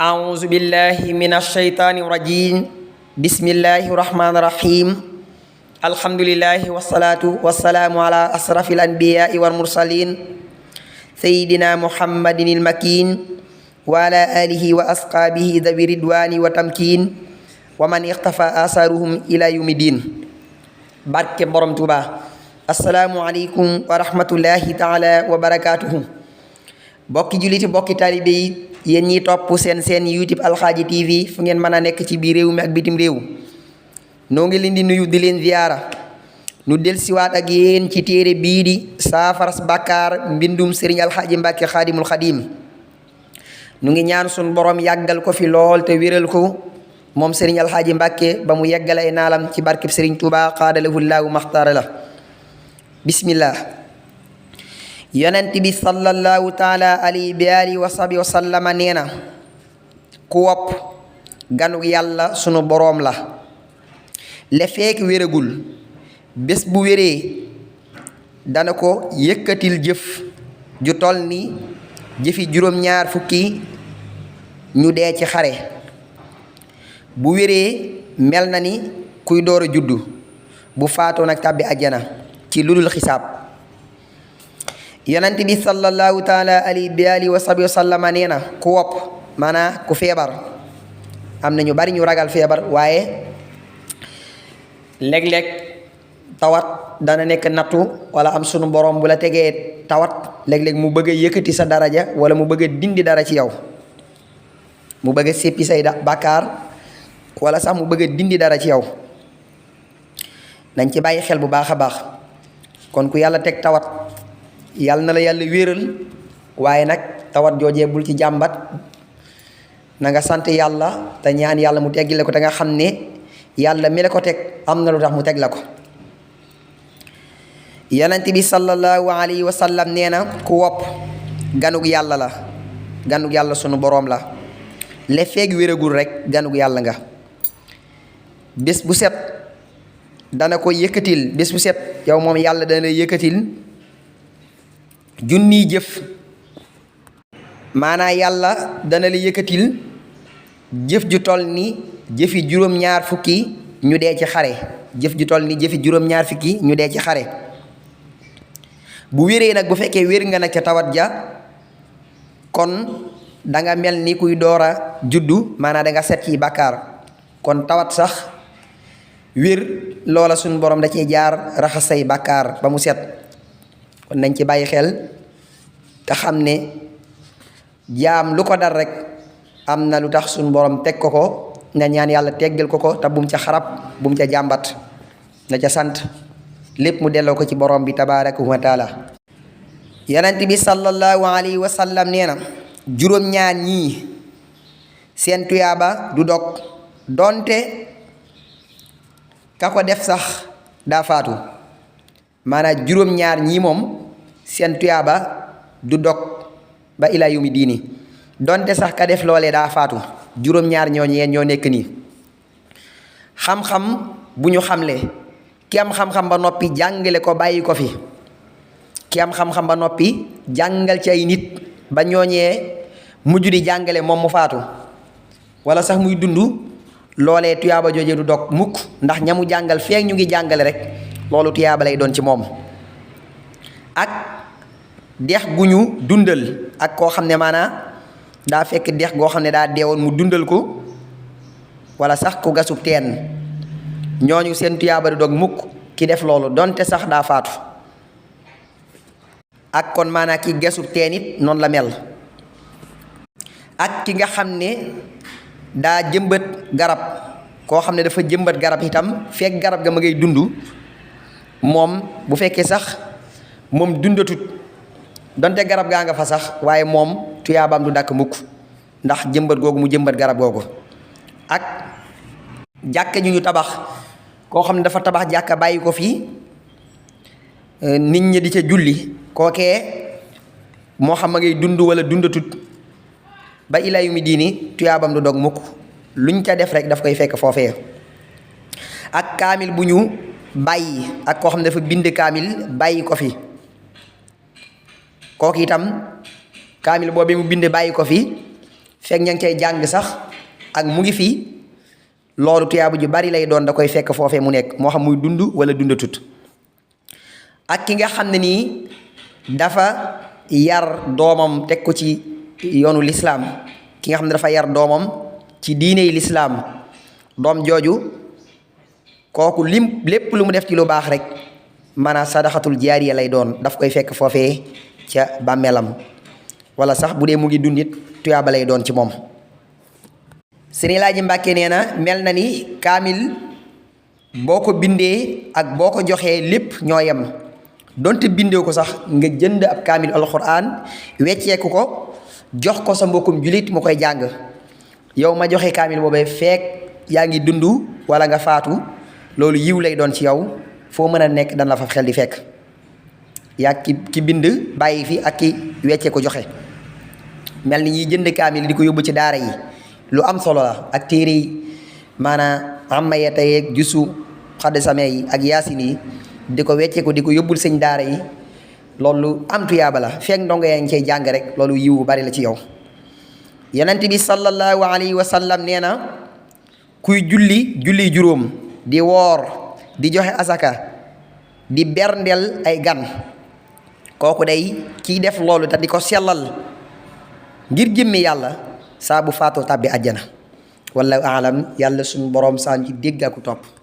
أعوذ بالله من الشيطان الرجيم بسم الله الرحمن الرحيم الحمد لله والصلاة والسلام على أشرف الأنبياء والمرسلين سيدنا محمد المكين وعلى آله وأصحابه ذوي الرضوان والتمكين ومن اقتفى آثارهم إلى يوم الدين barke borom Tuuba assalaamu aleykum wa rahmatullahi taala wa barakaatuhu bokki juliti bokki taalibe yi yéen ñi topp seen YouTube Alxaaji TV fu ngeen mën a nekk ci biir réew mi ak bitim réew noo ngi leen di nuyu di leen ziyaara nu del siwaat ak yéen ci téere bii di saafaras bàkkaar mbindum sëriñ Alxaaji Mbàkke xaadimul xadim nu ngi ñaan sun borom yàggal ko fi lool te wéral ko moom sëriñ Alxaaji Mbàkke ba mu yeggale ay naalam ci barkeb sëriñ Tuuba xaadalahu llaahu maxtaara la bismillah yonent bi sallallahu taala alayhi bi alihi wa sahbi wa sallama nee na ku wopp ganug yàlla sunu boroom la le feek wéragul bés bu wéree dana ko yëkkatil jëf ju tol ni jëfi juróom-ñaar fukki ñu dee ci xare bu wéree mel na ni kuy door a juddu bu faatoo nag tàbbi ajjana ci ludul xisaab yonent bi sallallahu taala alayhi bi alihi wa sahbi wa sallama nee na ku wopp maanaa ku feebar am na ñu bari ñu ragal feebar waaye léeg-léeg tawat dana nekk nattu wala am sunu borom bu la tegee tawat léeg-léeg mu bëgg a yëkkati sa daraja wala mu bëgg a dindi dara ci yow mu bëgg a séppi say bàkkaar wala sax mu bëgg a dindi dara ci yow nañ ci bàyyi xel bu baax a baax kon ku yàlla teg tawat yàlla na la yàlla wéeral waaye nag tawat joojee bul ci jàmbat na nga sant yàlla te ñaan yàlla mu teggi la ko te nga xam ne yàlla mi la ko teg am na lu tax mu teg la ko yonent bi sallallahu alayhi wa sallam nee na ku wopp ganug yàlla la ganug yàlla sunu boroom la le feeg wéragul rek ganug yàlla nga bés bu set dana ko yëkkatil bés bu set yow moom yàlla dana yëkkatil junniy jëf maanaa yàlla dana la yëkkatil jëf ju toll ni jëfi juróom-ñaar fukki ñu dee ci xare jëf ju toll ni jëfi juróom-ñaar fukki ñu dee ci xare bu wéree nag bu fekkee wér nga nag ca tawat ja kon danga mel ni kuy door a juddu maanaa danga set ci bàkkaar kon tawat sax wér loola suñ borom da cee jaar raxas say bàkkaar ba mu set kon nañ ci bàyyi xel te xam ne jaam lu ko dal rek am na lu tax suñ borom teg ko ko nga ñaan yàlla teggal ko ko te bum ca xarab bum ca jàmbat na ca sant lépp mu delloo ko ci borom bi tabaaraka wa taala yonent bi sallallahu alayhi wa sallam nee na juróom-ñaar ñii seen tuyaaba du dog donte ka ko def sax daa faatu maanaam juróom-ñaar ñii moom seen tuyaaba du dog ba ila yawmi diini donte sax ka def loolee daa faatu juróom-ñaar ñooñu yeen ñoo nekk nii xam-xam bu ñu xamle ki am xam-xam ba noppi jàngale ko bàyyi ko fi ki am xam-xam ba noppi jàngal ci ay nit ba ñooñee mujj di jàngale moom mu faatu wala sax muy dund loolee tuyaaba jooje du dog mukk ndax ñamu jàngal feek ñu ngi jàngale rek loolu tuyaaba lay doon ci moom ak dex gu ñu dundal ak koo xam ne maanaa daa fekk dex goo xam ne daa deewoon mu dundal ko wala sax ku gasub teen ñooñu seen tuyaaba du dog mukk ki def loolu donte sax daa faatu ak kon maanaa ki gasub teen it noonu la mel ak ki nga xam ne daa jëmbat garab koo xam ne dafa jëmbat garab itam fekk garab ga ma ngay dund moom bu fekkee sax moom dundatut donte garab gaa nga fa sax waaye moom tuyaabaam du dàkk mukk ndax jëmbat googu mu jëmbat garab googu ak jàkka ju ñu tabax koo xam ne dafa tabax jàkka bàyyi ko fii nit ñi di ca julli kookee moo xam ma ngay dund wala dundatut ba ila yawmi diini tuyaabam du dog mukk luñ ca def rek daf koy fekk foofee ak kaamil bu ñu bàyyi ak koo xam ne dafa bind kaamil bàyyi ko fi kooku itam kaamil boobu mu bind bàyyi ko fi fekk ña ngi cay jàng sax ak mu ngi fi loolu tuyaaba ju bari lay doon da koy fekk foofee mu nekk moo xam muy dund wala dundatut ak ki nga xam ne nii dafa yar doomam teg ko ci yoonu lislaam ki nga xam ne dafa yar doomam ci diiney lislaam doom jooju kooku lépp lu mu def ci lu baax rek maanaam sadaxatul jaariya lay doon daf koy fekk foofee ca bàmmeelam wala sax bu dee mu ngi dundit tuyaaba lay doon ci moom. Sëriñ Laaji Mbàkke nee na mel na ni kaamil boo ko bindee ak boo ko joxee lépp ñoo yem donte bindee ko sax nga jënd ab kaamil alxuraan wecceeku ko jox ko sa mbokkum julit mu koy jàng yow ma joxe kaamil boobee feek yaa ngi dund wala nga faatu loolu yiw lay doon ci yow foo mën a nekk dan la fa xel di fekk yaa ki bind bàyyi fi ak ki weccee ko joxe mel ni ñiy jënd kaamil di ko yóbbu ci daara yi lu am solo la ak téere yi maanaam amma ya tayeeg jusu xadd same yi ak yaasin yi di ko weccee ko di ko yóbbul sëñ daara yi loolu am tuyaaba la feek ndongo yaa ngi cay jàng rek loolu yiw bu bari la ci yow. yonent bi sallallahu alayhi wa sallam nee na kuy julli juróom di woor di joxe asaka di berndeel ay gan kooku day kiy def loolu te di ko sellal ngir jëmme yàlla saa bu faatoo tàbbi àjjana wallahu aalam yàlla suñu boroom saan ci dégg ak topp